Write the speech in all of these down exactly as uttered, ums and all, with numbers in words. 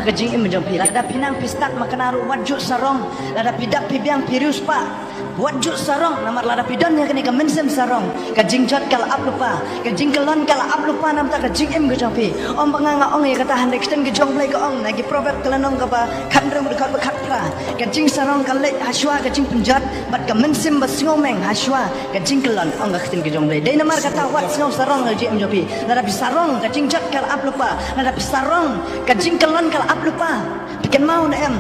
Ka jingim jong phi, lada phi nang phi stad makna ruh wat ju sarong, lada phi dap phi biang phi riewspah, wat ju sarong, namar lada phi don ïa kane ka mynsiem sarong, ka jingjot ka la ap lypa, ka jingkyllon ka la ap lypa na ka bynta ka jingim ka jong phi. Ym ba nga nga ong ïa kata, hynrei ka ktien ka jong U Blei ka ong na ki Proverb ka lynnong kaba khathynriew dkhot ba khatphra, ka jingsarong ka leit hashwa ka jingpynjot, bad ka mynsiem ba sngewmeng hashwa ka jingkyllon, ong ka ktien ka jong U Blei. Dei namar kata wat sngew sarong ha ka jingim jong phi. Lada phi sarong ka jingjot ka la ap lypa, lada phi sarong ka jingkyllon ka la ap lypa. Phi kynmaw ne em,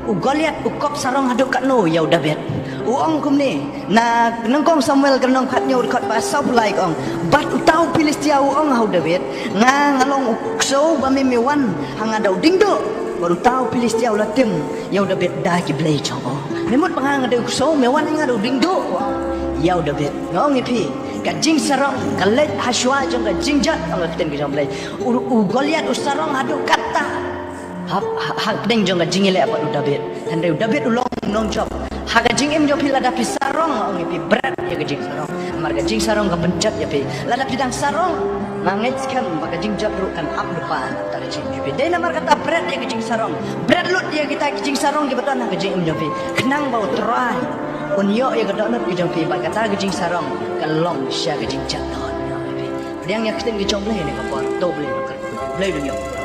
u Goliath u kop sarong haduh katno ïa u David? U ong kumne, na nyngkong Samuel ka lynnong khathynñiew dkhot ba sawphew lai ka ong, bad uta u Philistia u ong ha u David, nga nga long u ksew ba me me wan ha nga da u diengduh. Bad uta u Philistia u la tim ïa u David da ki blei jong u. Me mut ba nga nga dei u ksew, me wan ïa nga da u diengduh, u ong ïa u David. Nga ong ïa phi, ka jingsarong ka leit hashwa jong ka jingjot, ong ka ktien ka jong U Blei. U, u Goliath u sarong haduh katta ha, ha, ha pdeng jong ka jingïaleh bad u David. Hynrei u David u long u nongjop. Ha ka jingim jong phi lada phi sarong, ong ïa phi, bret ïa ka jingsarong. Namar ka jingsarong ka pynjot ïa phi. Lada phi dang sarong, nga ngeit skhem ba ka jingjot ruh kan ap lypa na ka bynta ka jingim jong phi. Dei namar kata bret ïa ka jingsarong. Bret lut ïa kita ki jingsarong kiba don ha ka jingim jong phi, khnang ba U Trai un ïoh ïa ka dohnud ka jong phi, bad kata ka jingsarong kan long sha ka jingjot dohnud ka jong phi. Pdiang ïa ka ktien ka jong U Blei ha kane ka por. To U Blei un kyrkhu, U Blei un ïoh.